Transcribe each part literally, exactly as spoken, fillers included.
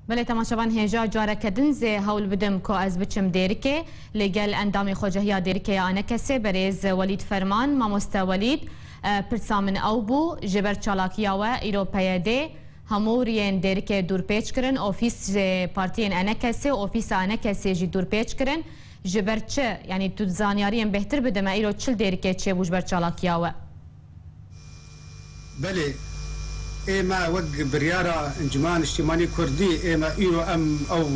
Belê, temaşevan, hêja careke din zê hewl bidim ku ez biçim Dêrikê. Li gel endamê xwecehiya Dêrikê ya Anekesê, berêz Welîd Ferman. Mamoste Welîd, e, pirsa min ew bû, ji ber çalakiya we îro P Y D hemû riyên Dêrikê dûrpêç kirin, ofîsê partiyên Enekesê û ofîsa Enekesê jî dûrpêç kirin. Ji ber çi? Yanî tu zaniyariyên bêhtir bide me, îro çi li Dêrikê çêbû ji ber çalakiya we? Belê, ê me wek biryara Encûmena Niştimanî Kurdî, ê me îro em ew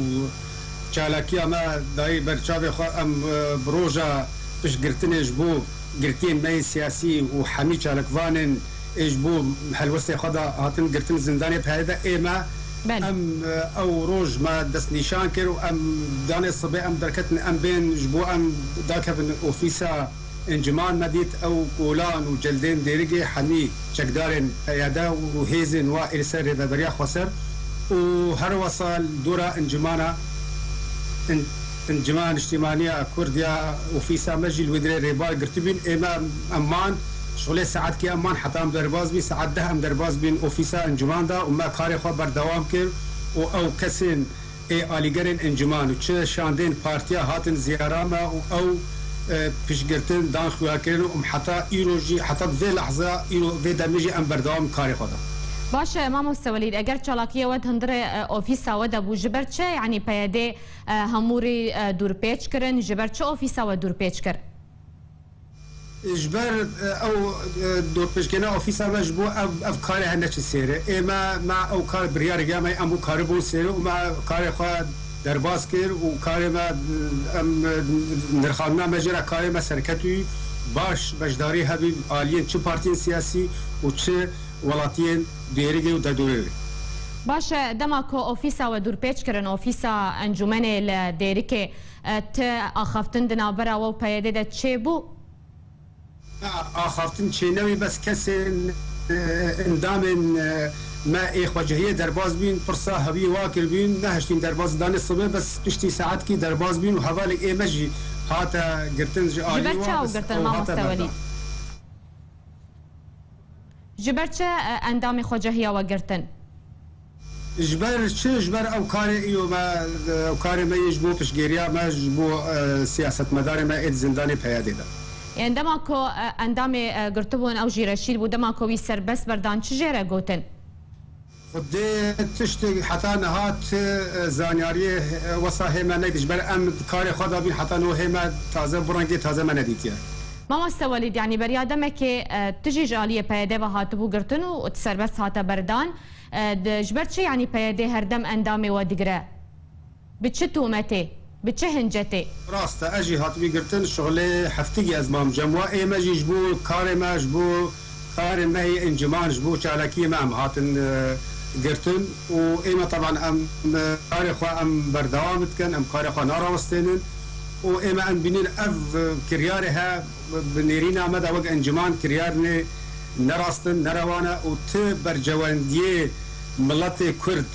çalakiya me dayî ber çavê xwe, em, e, bi roja piştgirtinê ji bo girtiyên me yê siyasî û hemî çalakvanên ê ji bo helwestê xwe de hatin girtin zindanê P Y D de, ê me Belê. em, e, ew roj me destnîşan kir û em danê sibê em derketin, em bên ji bo em dakevin ofîsa Encûman, me dît ew kolan û celdên Dêrikê hemî çekdarên P Y D û hêzên wa ê li ser rêveberiya xweser û her wesa li dora Encûmana, En-, Encûmena Niştimanî ya Kurd ya ofîsa me jî li wê dirê rêbar girtibîn. Ê me em man, şixulê saetkî em man heta em derbas bîn, saet deh em derbas bîn ofîsa Encûman de û me karê xwe berdewam kir û ew kesên ê alîgerên encûman û çi şandên partiya hatin ziyara me û ew, e, piştgirtin dan xuyakirin û em heta îro jî, heta vê lehza, îro vê demê jî em berdewam karê xwe de. Baş e, mamoste Welîd, eger çalakiyê we di hundirê, e, ofîsa we de bû, ji ber çi, yanî P Y D, e, hemû rî, e, dûrpêç kirin, ji ber çi ofîsa we dûrpêç kir? Ji ber, e, ew, e, dotpêçkirina ofîsa me ji bo ev, ev karê her neçin sêrê. Ê me, me ew kar biryarê giya me, em wî karibûn sêrê û me karê xwe derbas kir û karê me, e, em, e, nirxandina me jê re karê me serketî baş beşdarî hebî aliyên çi partiyên siyasî û çi welatiyên Dêrikê û derdorê wê. Baş e, dema ku ofîsa we dûrpêç kirin, ofîsa encûmenê li Dêrikê, e, ti axaftin di navbera we û P Y D de çêbû? Axaftin çênebî, bes kesên, e, endamên, e, me ê xwecihiyê derbas bîn, pirsa heviyê wa kiribîn, nehiştîn derbas danê sibê, bes piştî saetkî derbas bîn û hevalek ê me jî hate girtin ji alî wan. Ji ber çi ew girtin, mamoste Welîd? Ji ber çi, e, endamê xwecehiya we girtin? Ji ber çi? Ji ber ew karê îro me, ew karê me yê ji bo piştgiriya me, ji bo, e, siyasetmedarê me ê di zindanê P Y D de. Yên dema ku, e, endamê, e, girtibûn, ew jî reşîd bû, dema ku wî serbest berdan, çi jê re gotin? Xwedê tiştek heta niha ti, e, zanyariyê, e, wesa hê me nedît. Ji ber em karê xwe dabîn, heta niha hê me taze, bi rengê taze me nedîtiye. Mamoste Welîd, yanî beriya demekê, e, tu jî ji aliyê P Y D ve hatibû girtin û serbest hate berdan. E, di, ji ber çi, yanî P Y D her dem endamê we digire? Bi çi tometê? Bi çi hincetê? Rast e, ez jî hatibî girtin, şixulê heftigî ez mam cem wa. Ê me jî ji bo karê me, ji bo karê me yê encûman, ji bo çalakiyê me em hatin, e, girtin û ê me teban em, e, karê xwe em berdewam dikin, em karê xwe narawestênin û ê me em bînin ev, e, kiryarê he bi nêrîna me de wek encûman kiryarnê ne rast in, ne rewan e û ti bercewendiyê miletê Kurd,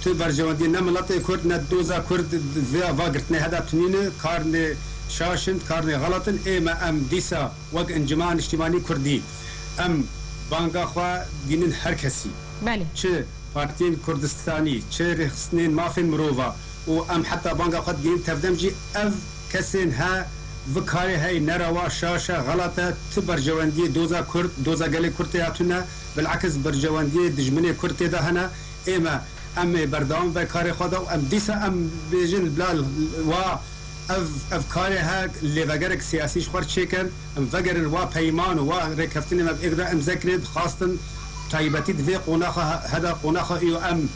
ti bercewendiyê ne miletê Kurd, ne doza Kurd vê va girtinê heda tunîne, karnê şaş in, karnê xelet in. Ê me em dîsa wek Encûmena Niştimanî Kurdî em banga xwe dînin her kesî. Belê. Çi partiyên Kurdistanî, çi rêxistinên mafên mirova û em heta banga xwe digihîn tevdem jî ev kesên he vi karê hey nerewa, şaş e, xelet e, ti berjewendiyê doza Kurd, doza gelê Kurd tê hatine, bilekis berjewendiyê dijminê Kurd tê de hene. Ê me, em ê berdewam be karê xwe de û em dîsa em bêjin bila wa ev, ev karê he lêvegerek siyasî ji xwe re çêkin, em vegerin wa peyman û wa rêkeftinê me bi êk de imze kirê, dixwastin taybetî di vê qonaxa he-, heda qonaxa îro em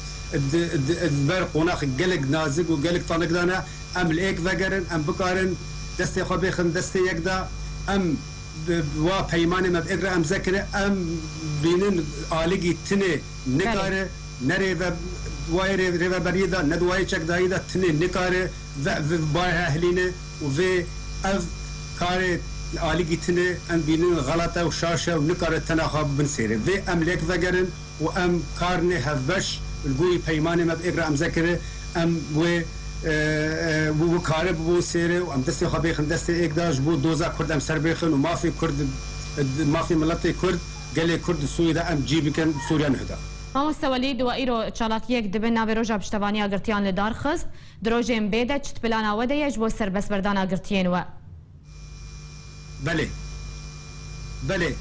di, di, di ber qonax gelek nazik û gelek tanik de ne, em li êk vegerin, em bikarin destê xwe bêxin destê yek de, em bi, bi wa peymanê me bi êk re imze kirê, em bînin alîgî tinê nikare, ne rêve-, wayê rê-, rêveberiyê de, ne di wayê çekdayî de tinê nikare ve, ve bayê he hilîne û vê ev karê alîgî tinê em bînin xelet e û şaş e û nikare tena xwe bibin sêrê. Vê em lêk vegerin û em karnê hevbeş li gorî peymanê me bi êk re imze kirê, em wê, e, e, wî, wî karê bibûn sêrê û em destê xwe bêxin destê êk de ji bo doza Kurd em ser bêxin û mafê Kurd, mafê miletê Kurd, gelê Kurd di Sûriyê de em cî bikin Sûriya nuh de. Mamoste Welîd, we îro çalakiyek dibe navê Roja Piştevaniya Girtiyan li dar xist. Di rojên bê de çi di plana we de ye ji bo serbestberdana girtiyên we? Belê. Belê.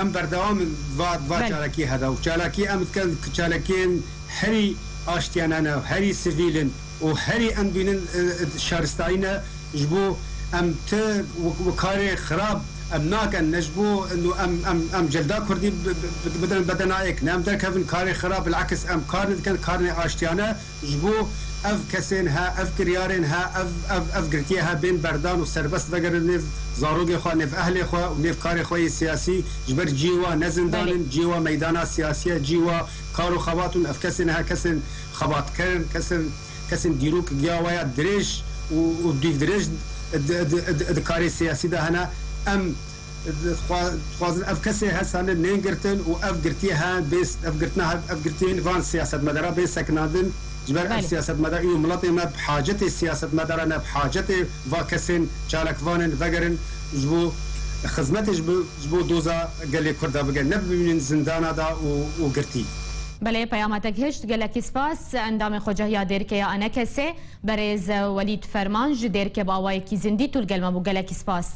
Em berdewam in va, va Belê. çalakiyê hede û çalakiyê em dikin, çalakiyên herî aştiyane ne, herî sivîl in û herî em dibînin, e, e, şaristayî ne ji bo em ti wi, wi karê xirab em nakin, ne ji bo inu em, em, em celda kurdî bi, bi, bi, bidin bedena yek, ne em derkevin karê xirab, bilakis em kar dikin, karnê aştiyane, ji bo ev kesên he, ev kiryarên he, ev, ev, ev girtiyê he bên berdan û serbest vegerin nêv zarokê xwe, nêv ehlê xwe û nêv karê xwe yê siyasî, ji ber cî wa ne zindan Belê. in, cî wa meydana siyasî ye, cî wa kar û xebat in, ev kesên he kesên xebatker in, kesên, kesên dîrok giya we ya dirêj û, û dûvdirêj di, di, di, di karê siyasî de hene. Em dixwa-, dixwazin ev kesê he sane nên girtin û ev girtiyê he bê, ev girtina he, ev girtiyên van siyasetmedara bên sekinandin. Ji ber ev Belê. siyasetmedar û miletê me bi hacetê siyasetmedara ne, bi hacetê va kesên çalakvanên vegerin ji bo xizmetê ji bo, ji bo doza gelê Kurda bike, ne bimînin zindana da û, û girtî. Belê, peyama te gihişt. Gelekî spas. Endamê Xwecehiya Dêrikê ya Enekesê, berêz Welîd Ferman ji Dêrikê bi awayekî zindî tu li gel me bû. Gelekî spas.